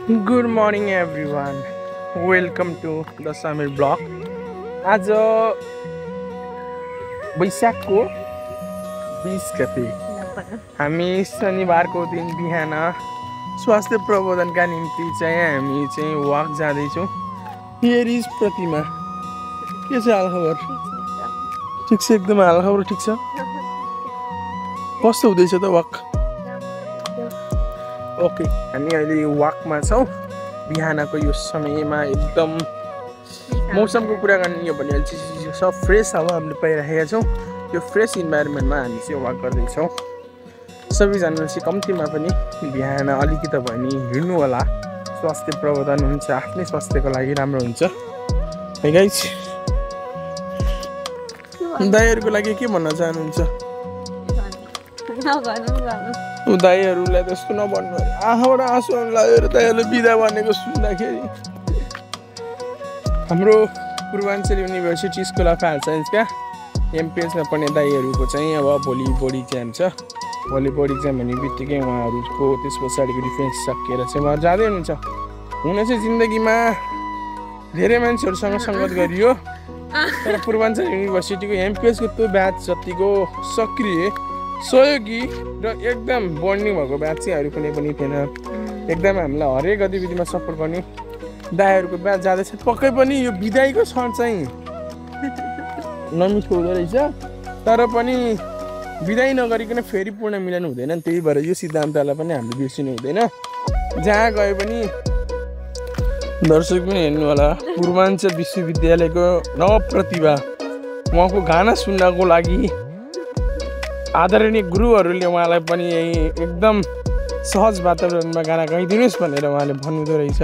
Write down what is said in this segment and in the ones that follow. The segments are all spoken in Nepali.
Good morning everyone. Welcome to the Samir blog. आज वैशाखको 20 गते हामी शनिबारको दिन बिहान स्वास्थ्य प्रबोधनका निम्ति चाहिँ हामी चाहिँ वाक जाँदैछौँ. हियर इज प्रतिमा. के छ हालखबर? ठिक छ, एकदम हालखबर ठिक छ. कस्तो हुँदैछ त वाक? ओके, हामी अहिले वाकमा छौँ. बिहानको यो समयमा एकदम मौसमको कुरा गर्ने हो भने चिसो सब फ्रेस हावा हामीले पाइरहेका छौँ. यो फ्रेस इन्भाइरोमेन्टमा हामी चाहिँ वाक गर्दैछौँ. सबैजनाले चाहिँ कम्तीमा पनि बिहान अलिकति भए नि हिँड्नु होला. स्वास्थ्य प्रबोधन हुन्छ, आफ्नै स्वास्थ्यको लागि राम्रो हुन्छ. है गाइस, दाइहरूको लागि के भन्न चाहनुहुन्छ? दाइहरूलाई त्यस्तो नभन्नु. आँखाबाट आँसु आउनु लाग्यो दाइहरूले बिदा भनेको सुन्दाखेरि. हाम्रो Purbanchal university school of health साइन्सका एमपिएसमा पढ्ने दाइहरूको चाहिँ अब भोलि बोर्ड इक्जाम छ. भोलि बोर्ड इक्जाम भन्ने बित्तिकै उहाँहरूको त्यस पछाडिको डिफेन्स सकिएर चाहिँ उहाँहरू जाँदै हुनुहुन्छ. हुन चाहिँ जिन्दगीमा धेरै मान्छेहरूसँग सङ्गत गरियो, तर पूर्वाञ्चल युनिभर्सिटीको एमपिएसको त्यो ब्याच जतिको सक्रिय, सहयोगी र एकदम बन्डिङ भएको ब्याच चाहिँ अरू कुनै पनि थिएन. एकदम हामीलाई हरेक गतिविधिमा सपोर्ट गर्ने दाइहरूको ब्याच जाँदैछ. पक्कै पनि यो बिदाईको क्षण चाहिँ नमिठो हुँदो रहेछ, तर पनि बिदाई नगरिकन फेरि पूर्ण मिलन हुँदैन. त्यही भएर यो सिद्धान्तलाई पनि हामीले बिर्सिनु हुँदैन. जहाँ गए पनि दर्शक पनि हेर्नु होला. पूर्वाञ्चल विश्वविद्यालयको नवप्रतिभा, उहाँको गाना सुन्नको लागि आदरणीय गुरुहरूले उहाँलाई पनि एकदम सहज वातावरणमा गाना गाइदिनुहोस् भनेर उहाँले भन्नुहुँदो रहेछ.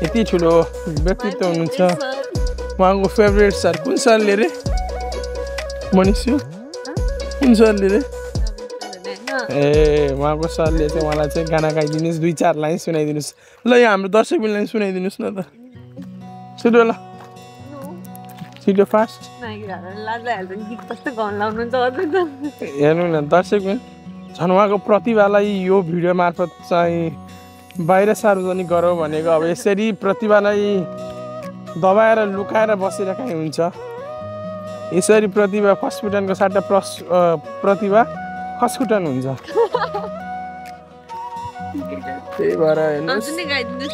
यति ठुलो व्यक्तित्व हुनुहुन्छ. उहाँको फेभरेट सर कुन सरले रे? मनिषु कुन सरले रे? ए, उहाँको सरले चाहिँ उहाँलाई चाहिँ गाना गाइदिनुहोस्, 2-4 लाइन सुनाइदिनुहोस्. ल, यो हाम्रो दर्शक बिनलाई सुनाइदिनुहोस् न त. सुन्नु ल, छिटो फास्ट. हेर्नु न दर्शक बिन, झन् उहाँको प्रतिभालाई यो भिडियो मार्फत चाहिँ बाहिर सार्वजनिक गरौँ भनेको. अब यसरी प्रतिभालाई दबाएर लुकाएर बसिरहेको हुन्छ. यसरी प्रतिभा फस्टफुटनको साट्टा प्रतिभा खसखुटन हुन्छ. त्यही भएर हेर्नुहोस्,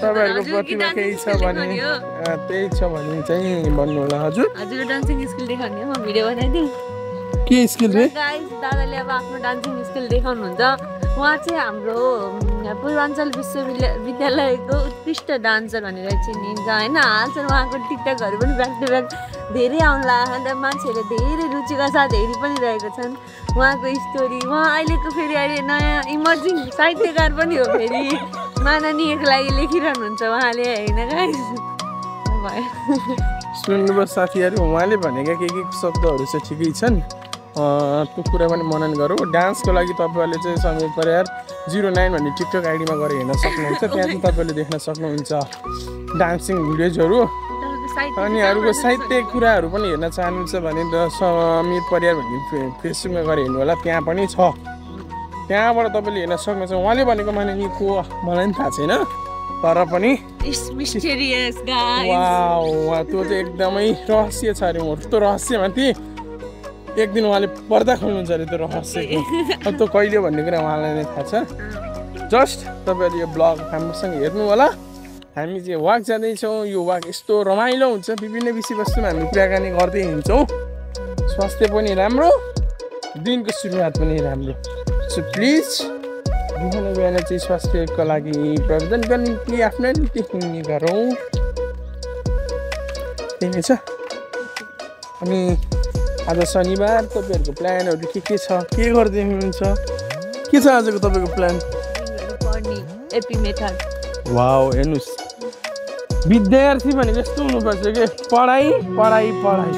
तपाईँहरूको प्रतिभा केही छ भने त्यही छ भने चाहिँ भन्नु होला. हजुर, डान्सिङ स्किल देखाउने म भिडियो बनाइदिउँ. के स्किल रे? दादाले अब आफ्नो डान्सिङ स्किल देखाउनुहुन्छ. उहाँ चाहिँ हाम्रो पूर्वाञ्चल विश्वविद्यालयको उत्कृष्ट डान्सर भनेर चिनिन्छ होइन. हालसम्म उहाँको टिकटकहरू पनि ब्याक टु ब्याक धेरै आउनु लाग्यो. अन्त मान्छेहरूले धेरै रुचिका साथ हेरि पनि रहेको छन् उहाँको स्टोरी. उहाँ अहिलेको फेरि अहिले नयाँ इमर्जिङ साहित्यकार पनि हो. फेरि माननीयको लागि लेखिरहनुहुन्छ उहाँले होइन. गाइस भयो, सुन्नुभयो साथीहरू, उहाँले भनेका के शब्दहरू चाहिँ ठिकै छन्. त्यो कुरा पनि मनन गरौँ. डान्सको लागि तपाईँहरूले चाहिँ समीर परियार 09 भन्ने टिकटक आइडीमा गएर हेर्न सक्नुहुन्छ. त्यहाँ चाहिँ तपाईँले देख्न सक्नुहुन्छ डान्सिङ भिडियोजहरू. अनि अरूको साहित्य कुराहरू पनि हेर्न चाहनुहुन्छ भने समीर परियार भन्ने फेसबुकमा गएर हेर्नु होला. त्यहाँ पनि छ, त्यहाँबाट तपाईँले हेर्न सक्नुहुन्छ. उहाँले भनेको माननीय को मलाई पनि थाहा छैन, तर पनि वाह, त्यो चाहिँ एकदमै रहस्य छ अरे. म त्यो रहस्यमा थिएँ. एक दिन उहाँले पर्दा खोल्नुहुन्छ अरे त्यो रहस्यको. अब त्यो कहिले भन्ने कुरा उहाँलाई नै थाहा छ. जस्ट तपाईँहरूले यो ब्लग राम्रोसँग हेर्नु होला. हामी चाहिँ वाक जाँदैछौँ. यो वाक यस्तो रमाइलो हुन्छ. विभिन्न विषयवस्तुमा हामी कुराकानी गर्दै हिँड्छौँ. स्वास्थ्य पनि राम्रो, दिनको सुरुवात पनि राम्रो. सो प्लिज बिहान चाहिँ स्वास्थ्यको लागि प्रबन्धनका निम्ति आफ्नै निम्ति हिँड्ने गरौँ. त्यही नै छ. अनि आज शनिबार तपाईँहरूको प्लानहरू के छ? के गर्दै हुनुहुन्छ? के छ आजको तपाईँको प्लान? वाउ, हेर्नुहोस्, विद्यार्थी भनेको यस्तो हुनुपर्छ कि पढाइ पढाइ पढाइ.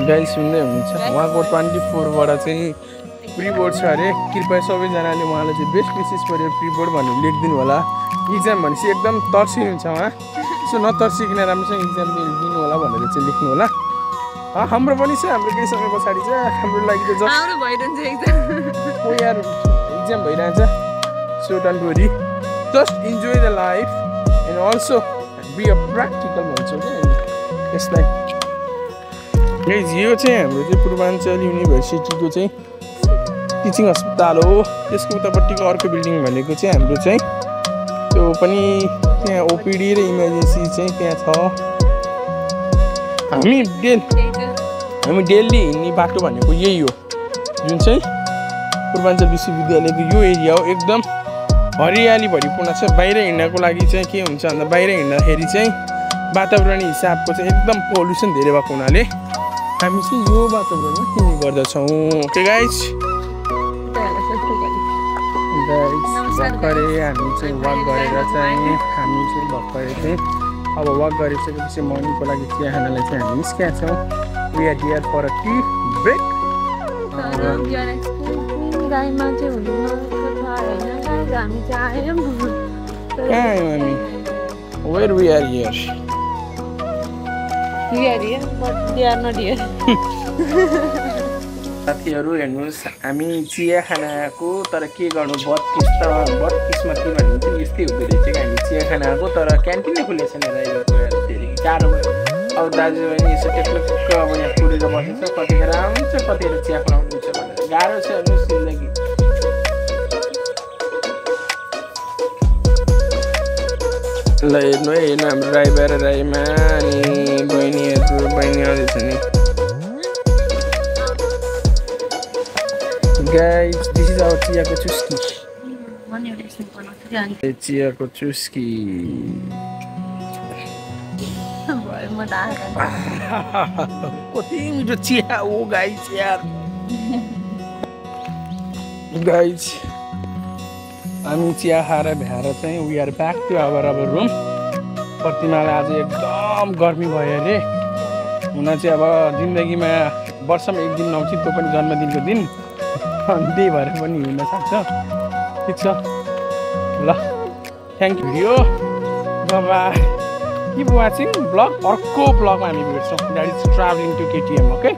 गाइस सुन्दै हुनुहुन्छ, उहाँको 24बाट चाहिँ प्री बोर्ड छ अरे. कृपया सबैजनाले उहाँलाई चाहिँ बेस्ट विशेष गरेर प्री बोर्ड भनेर लेखिदिनु होला. इक्जाम भनेपछि एकदम तर्सिनुहुन्छ उहाँ. सो नतर्सिकन राम्रोसँग इक्जाम दिनु होला भनेर चाहिँ लेख्नु होला. हाम्रो पनि छ हाम्रो केही समय पछाडि छ हाम्रो लागि त जस्ट हाम्रो भइरहन्छ एक्जाम यार एक्जाम भइरहेछ so don't worry just enjoy the life and also be a practical भन्छौँ क्या यसलाई यो चाहिँ हाम्रो चाहिँ पूर्वाञ्चल युनिभर्सिटीको चाहिँ टिचिङ अस्पताल हो त्यसको उतापट्टिको अर्को बिल्डिङ भनेको चाहिँ हाम्रो चाहिँ त्यो पनि त्यहाँ ओपिडी र इमर्जेन्सी चाहिँ त्यहाँ छ हामी डेली हिँड्ने बाटो भनेको यही हो जुन चाहिँ पूर्वाञ्चल विश्वविद्यालयको यो एरिया हो एकदम हरियाली भरिपूर्ण छ बाहिर हिँड्नको लागि चाहिँ के हुन्छ भन्दा बाहिर हिँड्दाखेरि चाहिँ वातावरणीय हिसाबको चाहिँ एकदम पोल्युसन धेरै भएको हुनाले हामी चाहिँ यो वातावरणमा किन्ने गर्दछौँ ओके गाइज भर्खरै हामी चाहिँ वाक गरेर चाहिँ अब वाक गरिसकेपछि मर्निङको लागि चिया खानालाई चाहिँ हामी निस्केका छौँ we are here for a tea break गाईमा चाहिँ हुनु हामी चाहिँ आयौँ वेयर वी आर हियर साथीहरू हेर्नुहोस् हामी चिया खाना आएको तर के गर्नु 32मा के भन्नु चाहिँ यस्तै हुँदो रहेछ कि हामी चिया खाना आएको तर क्यान्टिनै खुलेको छैन ड्राइभरको धेरै गाह्रो भयो अब दाजुभाइ यसो टेक्नोक अब यहाँ कुरेर बसेछ कतिखेर आउँछ कतिखेर चिया खुवाउनुहुन्छ भनेर गाह्रो छ हेर्नुहोस् जिन्दगी ल हेर्नु हाम्रो ड्राइभर राईमा अनि बहिनी आउँदैछ नि गाइज दिस इज आवर चियाको चुस्की चियाको चुस्की कति मिठो चिया हो गाइज यार गाइज हामी चिया खाएर भ्याएर चाहिँ we are back to our room प्रतिमालाई आज एकदम गर्मी भयो अरे हुन चाहिँ अब जिन्दगीमा वर्षमा एक दिन आउँछ त्यो पनि जन्मदिनको दिन अनि त्यही भएर पनि हिँड्न सक्छ ठिक छ ल thank you video bye keep watching vlog अर्को ब्लगमा हामी भेट्छौँ that is travelling to KTM okay